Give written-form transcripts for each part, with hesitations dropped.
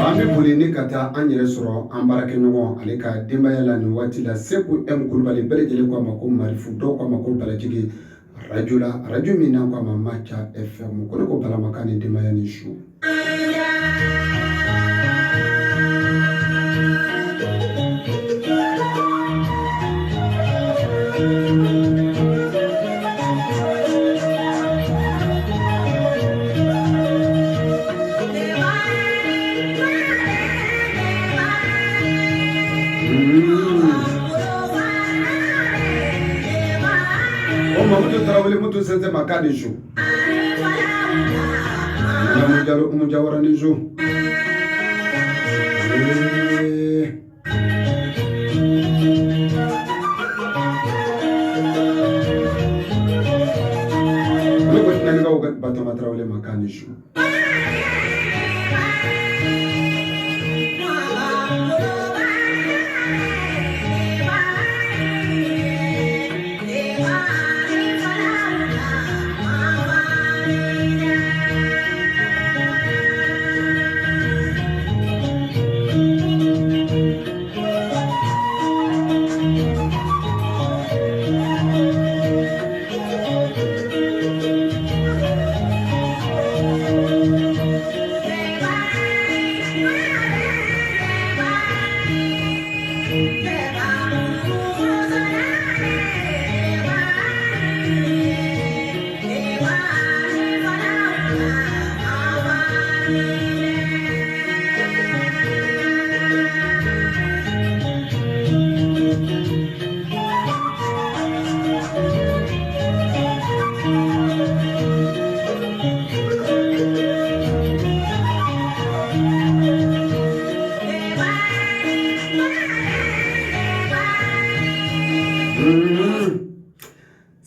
An bɛ boli ni ka taa an yɛrɛ sɔrɔ an baarakɛɲɔgɔn ale ka denbaya la nin waati la. Seku M Kulubali, bɛɛ lajɛlen ko a ma ko Marifu, dɔw ko a ma ko Balajigi, arajo la, arajo min n'an ko a ma Maca FM. Ko ne ko Balamakan ni denbaya ni su. O Mamutu Tarawele, Mutu Sɛnsɛn ma, k'a ni su. Madamu Jalo, Umu Jawara ni su. Ne ko Tinanikaw ka Batoma Tarawele ma, k'a ni su.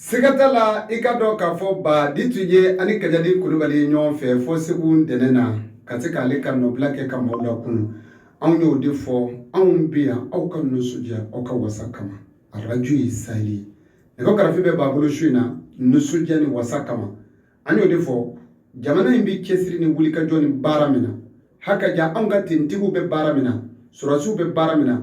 Siga t'a la, i ka dɔn k'a fɔ ba di tun ye ani Kajadi Kulubali ye ɲɔgɔn fɛ fo Segu ntɛnɛn na, ka se k'ale ka nɔbila kɛ ka maaw lakunu. Anw y'o de fɔ, anw bɛ yan aw ka nisɔndiya, aw ka wasa kama. Arajo ye Saheli ye, nɛgɛ karafe bɛ b'a bolo su in na nisɔndiya ni wasa kama. An y'o de fɔ, jamana in bɛ cɛsiri ni wulikajɔ ni baara min na, hakaja anw ka tenitigiw bɛ baara min na, sɔrɔdasiw bɛ baara min na,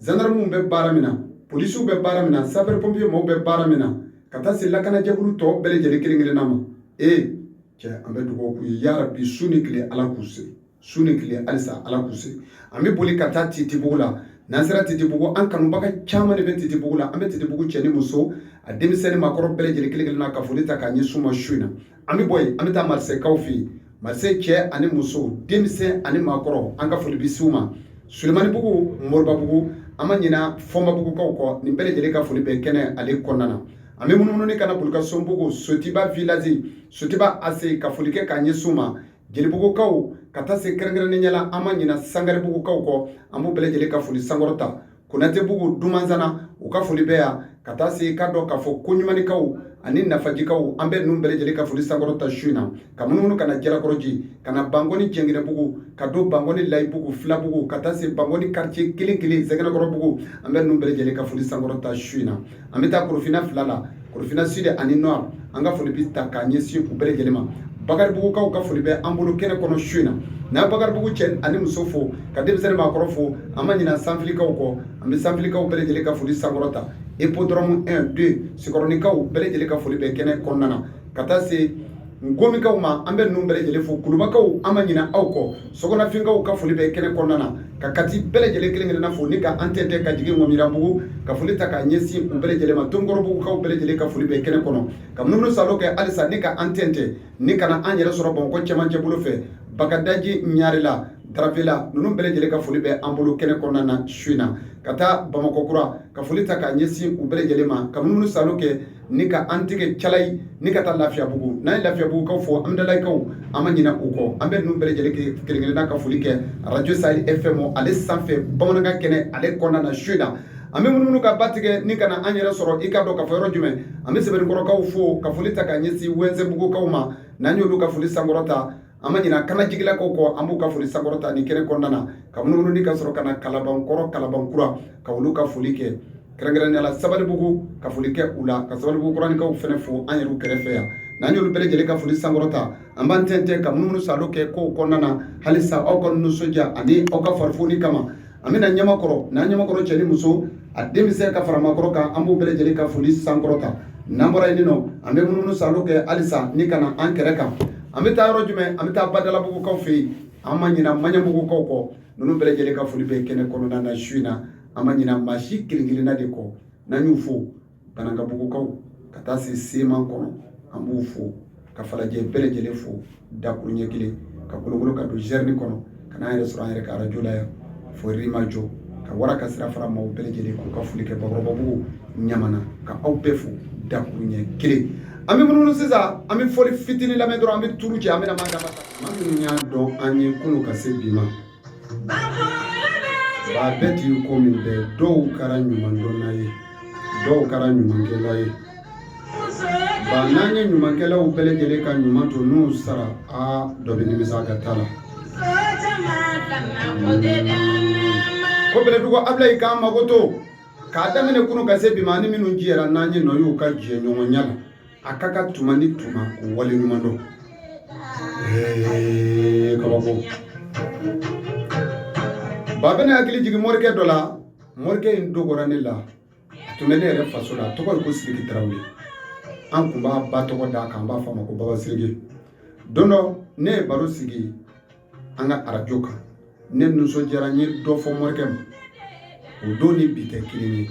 zandarmuw bɛ baara min na, polisiw bɛ baara min na, sapeur pompier maaw bɛ baara min na, ka taa se lakanajɛkulu tɔw bɛɛ lajɛlen kelen kelenna ma. Ee cɛ, an bɛ dugawu k'u ye yarabi, su ni tile Ala k'u se, su ni tile halisa Ala k'u se. An bɛ boli ka taa Titibugu la. N'an sera Titibugu, an kanubaga caman de bɛ Titibugu la. An bɛ Titibugu cɛ ni muso, a denmisɛnnin maakɔrɔ bɛɛ lajɛlen kelen kelenna ka foli ta k'a ɲɛsin u ma su in na. An bɛ bɔ yen, an bɛ taa Marisɛkaw fɛ yen. Marise cɛ ani muso, denmisɛn ani maakɔrɔ, an ka foli bɛ s'u ma. Sulemanibugu, Moribabugu, an ma ɲina Fɔnbabugukaw kɔ. Nin bɛɛ lajɛlen ka foli bɛ kɛnɛ ale kɔnɔna na. An bɛ munumunu ka na Bulukasunbugu, Sotiba village, Sotiba AC, ka foli kɛ k'a ɲɛsin u ma. Jelibugukaw, ka taa se kɛrɛnkɛrɛnnenya la, an ma ɲina Sangaribugukaw kɔ, an b'u bɛɛ lajɛlen ka foli sankɔrɔta. Konatebugu, Dumanzana, u ka foli bɛ yan, ka taa se k'a dɔn k'a fɔ Koɲumanikaw ani Nafajikaw, an bɛ ninnu bɛɛ lajɛlen ka foli sankɔrɔta su in na. Ka munumunu ka na Jalakɔrɔji, ka na Bankɔni Jɛngɛnɛbugu, ka don Bankɔni Layibugu, Filabugu, ka taa se Bankɔni quartier kelen kelen, Zɛgɛnɛkɔrɔbugu, an bɛ ninnu bɛɛ lajɛlen ka foli sankɔrɔta su in na. An bɛ taa Korofina fila la, Korofina sud ani nord, an ka foli bɛ ta k'a ɲɛsin u bɛɛ lajɛlen ma. Bakaribugukaw ka foli bɛ an bolo kɛnɛ kɔnɔ su in na. N'an Bakaribugu cɛ ani muso fo, ka denmisɛnnin maakɔrɔ fo, an ma ɲina Sanfilikaw kɔ. An bɛ Sanfilikaw bɛɛ lajɛlen ka foli sankɔrɔta. Hippodrome 1 2, Sikɔrɔnikaw bɛɛ lajɛlen ka foli bɛ kɛnɛ kɔnɔna na, ka taa se Ngomikaw ma, an bɛ ninnu bɛɛ lajɛlen fo. Kulubakaw, an ma ɲina aw kɔ. Sokɔnafinkaw ka foli bɛ kɛnɛ kɔnɔna na, ka Kati bɛɛ lajɛlen kelen kelenna fo, ni ka an tɛntɛn ka jigin Ŋɔmiranbugu, ka foli ta k'a ɲɛsin u bɛɛ lajɛlen ma. Tonkɔrɔbugukaw bɛɛ lajɛlen ka foli bɛ kɛnɛ kɔnɔ. Ka munumunu salo kɛ halisa ni ka an tɛntɛn ni ka na an yɛrɛ sɔrɔ Bamakɔ cɛmancɛ bolo fɛ, Bagadaji, Ɲarela, Darafela, ninnu bɛɛ lajɛlen ka foli bɛ an bolo kɛnɛ kɔnɔna na su in na. Ka taa Bamakɔ kura, ka foli ta k'a ɲɛsin u bɛɛ lajɛlen ma. Ka munumunu salo kɛ ni ka an tigɛ Calayi ni ka taa Lafiyabugu. N'an ye Lafiyabugukaw fo, Amidalayi-kaw, an ma ɲinɛ u kɔ. An bɛ ninnu bɛɛ lajɛlen kelen kelenna ka foli kɛ arajo Sahel FM ale sanfɛ, bamanankan kɛnɛ ale kɔnɔna na su in na. An bɛ munumunu ka ba tigɛ ni ka na an yɛrɛ sɔrɔ, i ka dɔn k'a fɔ yɔrɔ jumɛn, an bɛ Sɛbɛnnikɔrɔkaw fo, ka foli ta k'a ɲɛsin Wɛnsɛnbugukaw ma. N'an y'olu ka foli sankɔrɔta, an ma ɲinɛ Kanajigilakaw kɔ, an b'u ka foli sankɔrɔta ni kɛnɛ kɔnɔna na. Ka munumunu ni ka sɔrɔ ka na Kalabankɔrɔ, Kalabankura, ka olu ka foli kɛ, kɛrɛnkɛrɛnnenya la Sabalibugu, ka foli kɛ u la, ka Sabalibugu kuranikaw fɛnɛ fo an yɛrɛw kɛrɛfɛ yan. N'an y'olu bɛɛ lajɛlen ka foli sankɔrɔta, an b'an tɛntɛn ka munumunu salo kɛ kow kɔnɔna na halisa aw ka nisɔndiya ani aw ka farifoni kama. An bɛna Ɲamakɔrɔ, n'an Ɲamakɔrɔ cɛ ni muso, a denmisɛn ka fara maakɔrɔ kan, an b'u bɛɛ lajɛlen ka foli sankɔrɔta. N'an bɔra yen nɔ, an bɛ munumunu salo kɛ halisa ni ka na an kɛrɛ kan. An bɛ taa yɔrɔ jumɛn? An bɛ taa Badalabugukaw fɛ yen. An ma ɲina Maɲanbugukaw kɔ. Ninnu bɛɛ lajɛlen ka foli bɛ kɛnɛ kɔnɔna na su in na. An ma ɲina maa si kelen kelenna de kɔ. N'an y'u fo, Banankabugukaw ka taa se Seman kɔnɔ, an b'u fo, ka Falajɛ bɛɛ lajɛlen fo dakuruɲɛ kelen, ka kolokolo ka don zɛrini kɔnɔ ka n'an yɛrɛ sɔrɔ an yɛrɛ ka arajo la yan fo Yirimajɔ, ka wara ka sira fara maaw bɛɛ lajɛlen k'u ka foli kɛ Bakɔrɔbabugu Ɲamana, ka aw bɛɛ fo dakuruɲɛ kelen. An bɛ munumunu sisan, an bɛ fɔli fitinin lamɛn dɔrɔn, an bɛ turu cɛ, an bɛna maa dama maa minnu y'a dɔn an ye kunun ka se bi ma. Ba bɛɛ t'i ko min bɛɛ, dɔw kɛra ɲumandɔnna ye, dɔw kɛra ɲumankɛla ye. Ba n'an ye ɲumankɛlaw bɛɛ lajɛlen ka ɲuman to n'u sara, aa, dɔ bɛ nimisa ka taa la. Ko Bɛlɛdugu Abilayi k'an mago to k'a daminɛ kunun ka se bi ma, ni minnu jɛra n'an ye nɔ y'u ka jɛɲɔgɔnya la, a ka kan tuma ni tuma k'u wale ɲuman dɔn. Kabako ba bɛ ne hakili jigin morikɛ dɔ la. Morikɛ in dogora ne la, a tun bɛ ne yɛrɛ faso la, a tɔgɔ ye ko Siriki Tarawele. An tun b'a ba tɔgɔ d'a kan, an b'a fɔ a ma ko Baba Siriki. Don dɔ ne ye baro sigi an ka arajo kan, ne nisɔndiyara, n ye dɔ fɔ morikɛ ma. O don ni bi tɛ kelen ye,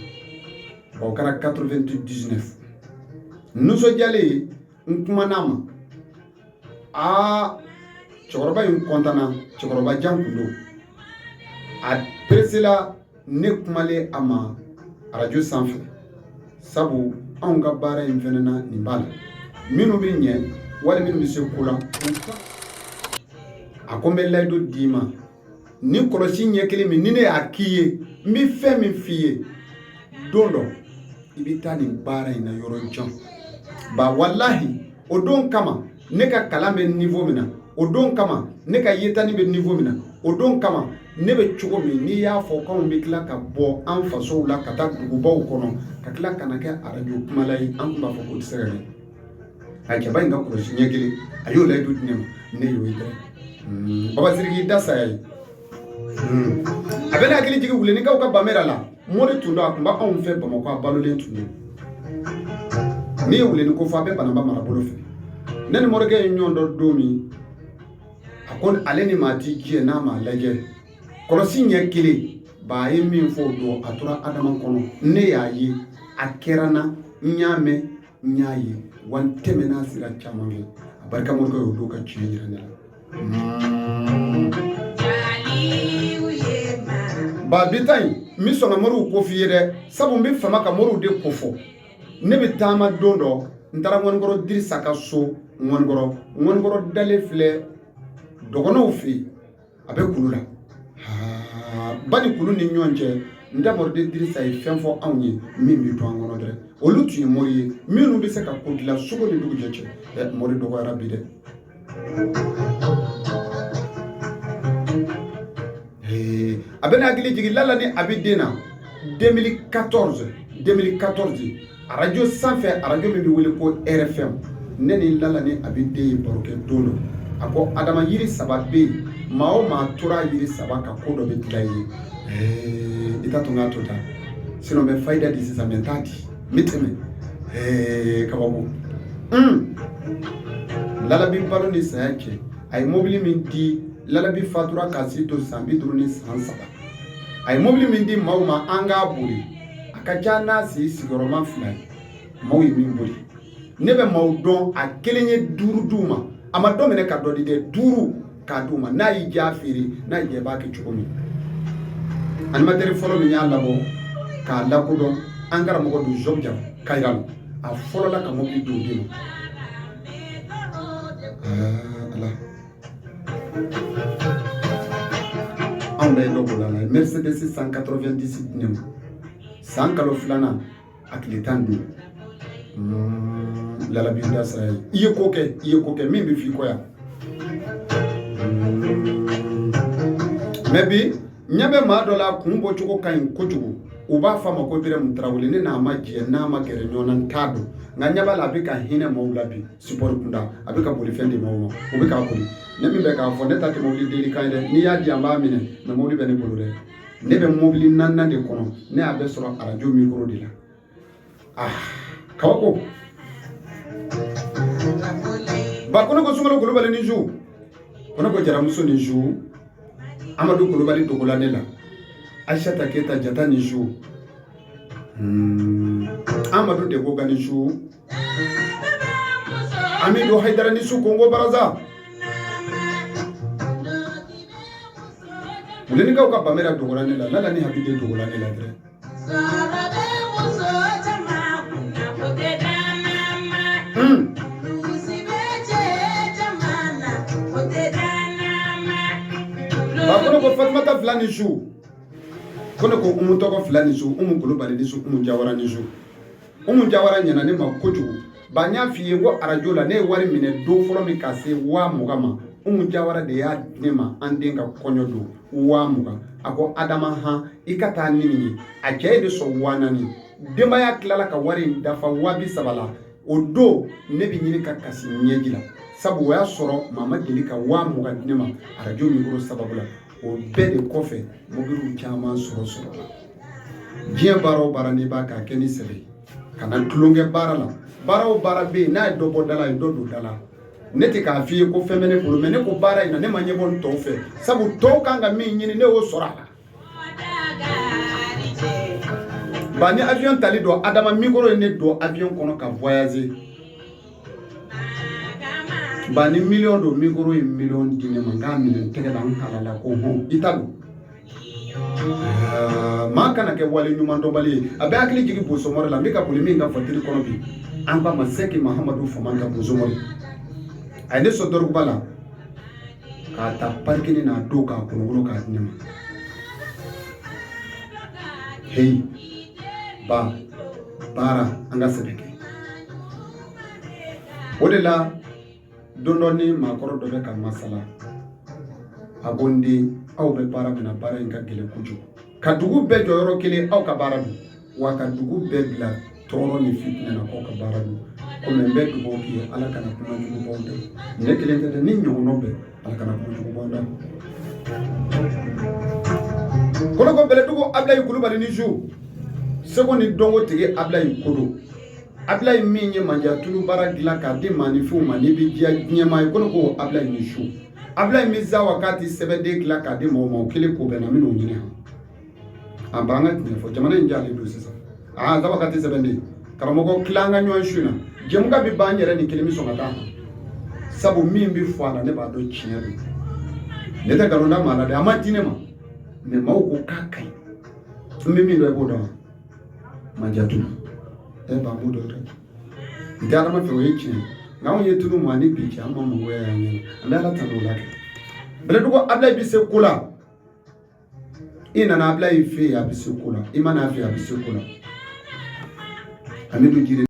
o kɛra 99. Nisɔndiyalen, n kumana a ma. Aa, cɛkɔrɔba in kɔntanna. Cɛkɔrɔba jan kun don, a peresela ne kumalen a ma arajo sanfɛ, sabu anw ka baara in fɛnɛ na, nin b'a la, minnu bɛ ɲɛ wali minnu bɛ se ko la. A ko n bɛ layidu d'i ma, ni kɔlɔsi ɲɛ kelen min ni ne y'a k'i ye, n bɛ fɛn min f'i ye, don dɔ i bɛ taa nin baara in na yɔrɔ jan. Ba walahi, o don kama ne ka kalan bɛ niveau min na, o don kama ne ka yetani bɛ niveau min na, o don kama ne bɛ cogo min, n'i y'a fɔ k'anw bɛ tila ka bɔ an fasow la ka taa dugubaw kɔnɔ ka tila ka na kɛ arajo kumala ye, an tun b'a fɔ k'o tɛ se ka kɛ. A cɛba in ka kɔlɔsi ɲɛ kelen, a y'o layidu di ne ma, ne y'o ye dɛ. Baba Siriki da saya ye. A bɛ ne hakili jigin Wulenikaw ka Bamera la, mori tun don, a tun bɛ anw fɛ Bamakɔ, a balolen tun don. N'i ye Wuleni ko fɔ, a bɛ Bananba marabolo fɛ. Ne ni morikɛ ye ɲɔgɔn dɔn don min, a ko ale ni maa ti jɛ n'a m'a lajɛ. Kɔlɔsi ɲɛ kelen ba ye min fɔ o don, a tora Adama kɔnɔ. Ne y'a ye, a kɛra n na, n y'a mɛn, n y'a ye, wa n tɛmɛna sira caman fɛ. A barika morikɛ y'o don ka tiɲɛ yira ne la. Ba bi ta in, n bɛ sɔn ka moriw ko f'i ye dɛ, sabu n bɛ fama ka moriw de ko fɔ. Ne bɛ taama don dɔ, n taara Ŋɔnikɔrɔ Dirisa ka so. Ŋɔnikɔrɔ dalen filɛ dɔgɔnɔw fɛ yen, a bɛ kulu la, ba ni kulu ni ɲɔgɔn cɛ. N damɔriden Dirisa ye fɛn fɔ anw ye min bɛ to an kɔnɔ dɛ. Olu tun ye mori ye minnu bɛ se ka ko dilan sogo ni dugujɛ cɛ. Ɛ, mori dɔgɔyara bi dɛ. A bɛ ne hakili jigin Lala ni a bɛ den na 2014, 2014, arajo sanfɛ, arajo min bɛ wele ko RFM. Ne ni Lala ni a bɛ den ye baro kɛ don dɔ. A ko Adama, yiri saba bɛ yen, maa o maa tora yiri saba ka ko dɔ bɛ dilan i ye. I t'a to n k'a to tan, sinon n bɛ fayida di sisan, mɛ n t'a di, n bɛ tɛmɛ. Kabako. Lalabi balo ni saya cɛ, a ye mobili min di, Lalabi fatura k'a si to san 53. A ye mobili min di maaw ma an k'a boli, a ka ca n'a si sigiyɔrɔma 2 ye maaw ye min boli. Ne bɛ maaw dɔn, a kelen ye 5 d'u ma, a ma dɔ minɛ ka dɔ di dɛ, 5 k'a d'u ma. N'a y'i diya feere, n'a y'i diya i b'a kɛ cogo min. Animateur fɔlɔ min y'a labɔ k'a lakodɔn, an karamɔgɔ don, Job Jara Kayiral, a fɔlɔla ka mobili d'o de ma. Ala, anw da ye dɔ bolo la ye Mercedes 190 di ne ma san kalo filanan a tile 15. Lalabi da sara ye, i ye ko kɛ, i ye ko kɛ min bɛ f'i kɔ yan. Mɛ bi ɲɛ bɛ maa dɔ la, kun bɔcogo ka ɲi kojugu. U b'a fɔ a ma ko Birame Tarawele. Ne n'a ma jɛ, n'a ma gɛrɛ ɲɔgɔn na, n t'a dɔn, nka ɲɛ b'a la, a bɛ ka hinɛ maaw la bi. Sport kunda, a bɛ ka bolifɛn di maaw ma, u bɛ k'a boli. Ne min bɛ k'a fɔ, ne ta tɛ mobili deli kan ye dɛ. N'i y'a di, an b'a minɛ, mais mobili bɛ ne bolo dɛ. Ne bɛ mobili naaninan de kɔnɔ. Ne y'a bɛɛ sɔrɔ arajo micro de la. Ah, kabako ba. Ko ne ko Sunkalo Kulubali ni su, ko ne ko Jaramuso ni su, Amadu Kulubali dogola ne la, Aisata Keyita Jata ni su, Amadu de ko ni su, Amidu Hayidara ni su, Kongo Baraza, Wulenikaw ka Bamera dogola ne la, Lala ni Habide dogola ne la dɛ. Ba ko ne ko Fatumata fila ni su, ko ne ko Umu tɔgɔ fila ni su, Umu Kulubali ni su, Umu Jawara ni su. Umu Jawara ɲɛna ne ma kojugu. Ba, n y'a f'i ye ko arajo la, ne ye wari minɛ don fɔlɔ min ka se 20,000 ma, Umu Jawara de y'a di ne ma an den ka kɔɲɔ don, 20,000. A ko Adama, han, i ka taa ni nin ye. A cɛ ye ne sɔn 4000. Denbaya tilala ka wari in dafa 30,000 la. O don ne bɛ ɲini ka kasi ɲɛji la, sabu o y'a sɔrɔ maa ma deli ka 20,000 di ne ma arajo mikoro sababu la. O bɛɛ de kɔfɛ, mobiliw caman sɔrɔ sɔrɔ la. Diɲɛ baara o baara, n'i b'a kɛ, a kɛ ni sɛbɛ ye, kana tulonkɛ baara la. Baara o baara bɛ yen, n'a ye dɔ bɔ da la, a ye dɔ don da la. Ne tɛ k'a f'i ye ko fɛn bɛ ne bolo, mais ne ko baara in na, ne ma ɲɛbɔ n tɔw fɛ, sabu tɔw kan ka min ɲini, ne y'o sɔrɔ a la. Ba, ni avion tali don, Adama mikoro ye ne don avion kɔnɔ ka voyager. Ba, ni miliyɔn don, mikoro ye miliyɔn di ne ma, n k'a minɛ n tɛgɛ la, n halala ko hɔn i ta don. Maa kana kɛ wale ɲuman dɔnbali ye. A bɛ hakili jigin bosomɔri la, n bɛ ka boli min ka voiture kɔnɔ bi, an k'a ma Sɛki Mahamadu Famanta bosomɔri. A ye ne sɔn dɔrɔguba la k'a ta parking n'a don k'a kolokolo k'a di ne ma. Heyi ba, baara an ka sɛbɛ kɛ. O de la, don dɔ ni maakɔrɔ dɔ bɛ ka masala, a ko n den, aw bɛ baara min na, baara in ka gɛlɛn kojugu. Ka dugu bɛɛ jɔ yɔrɔ kelen, aw ka baara don wa, ka dugu bɛɛ bila tɔɔrɔ ni fitinɛ na, k'aw ka baara don. Komi n bɛ dugawu k'i ye, Ala kana kuma jugu b'aw da. Ne kelen tɛ dɛ, ni ɲɔgɔnnaw bɛɛ, Ala kana kuma jugu b'aw da. Kɔnɔko Bɛlɛdugu Abilayi Kulubali ni su, seko ni dɔnko tigi Abilayi kodo. Abilayi min ye manja tulu baara dilan k'a di maaninfinw ma, n'i bɛ diya diɲɛmaa ye, ko ne ko Abilayi ni su. Abilayi min zawa k'a ti sɛbɛnden dilan k'a di mɔgɔw ma, o kelen ko bɛ na, n bɛn'o ɲini. Han, an b'an ka tiɲɛ fɔ, jamana in jalen don sisan. Aa, zawa k'a ti sɛbɛnden karamɔgɔ tila an ka ɲɔgɔn su in na. Jɛmukan bɛ ban yɛrɛ ni kelen bɛ sɔn ka taa, sabu min bɛ fɔ a la, ne b'a dɔn tiɲɛ don. Ne tɛ nkalon da maa la dɛ, a ma di ne ma, mais maaw ko k'a ka ɲi. N bɛ min dɔn, i b'o dɔn wa? Manja tulu e ba m'o dɔn dɛ. N tɛ adama fɛ, o ye tiɲɛ ye, nka anw ye tulu mɔ ani bi cɛ, an ma mangoya y'an ɲɛna, an bɛ Ala tanu o la kɛ. Bɛlɛdugu Abilayi bɛ se ko la. I nana Abilayi fɛ yen, a bɛ se ko la. I ma n'a fɛ yen, a bɛ se ko la. Amidu Jire.